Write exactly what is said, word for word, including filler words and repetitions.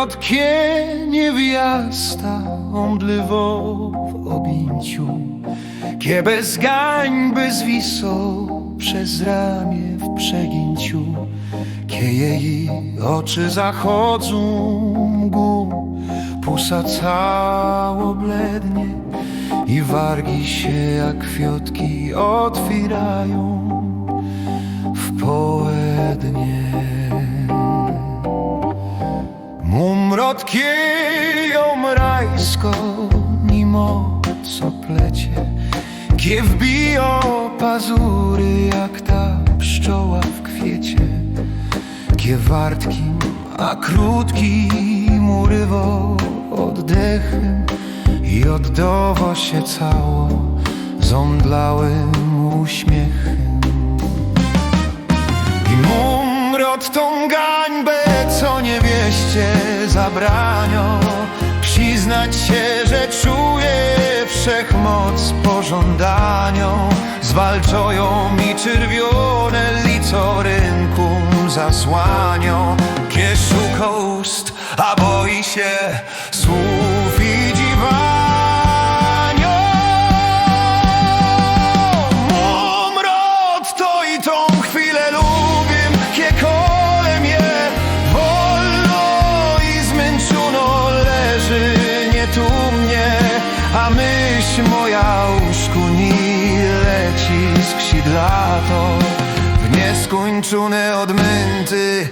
Ôd kej niewiasta ômdlywo w ôbijńciu, kej bez gańby zwiso przez ramie w przegińciu, kej jeji ôczy zachŏdzōm mgōm, pusa cało blednie i wargi sie jak kwiŏtki ôtwiyrajōm w połednie. Mōmrŏt, kej jōm rajsko nimo co plecie, kej wbijŏ pazury jak ta pszczoła w kwiecie, kej wartkim, a krōtkim urywŏ ôddechym i ôddŏwŏ sie cało zōmdlałym uśmiechym. I mōmrŏt, tōm gańbã, co niewieście zabraniŏ przyznać sie, że czuje wszechmoc pożōndaniŏ. Zwalczŏ jōm i czyrwiōne lico rynkōm zasłaniŏ, kej szukŏ ust, a boi sie słōw i dziwaniŏ. Mōmrŏt, to i tōm chwilã lubiym, kej kole mie wolno i zmynczōno leży nietumnie, a myśl moja uszkōni leci skrzidlatŏ w nieskōńczōne ôdmynty.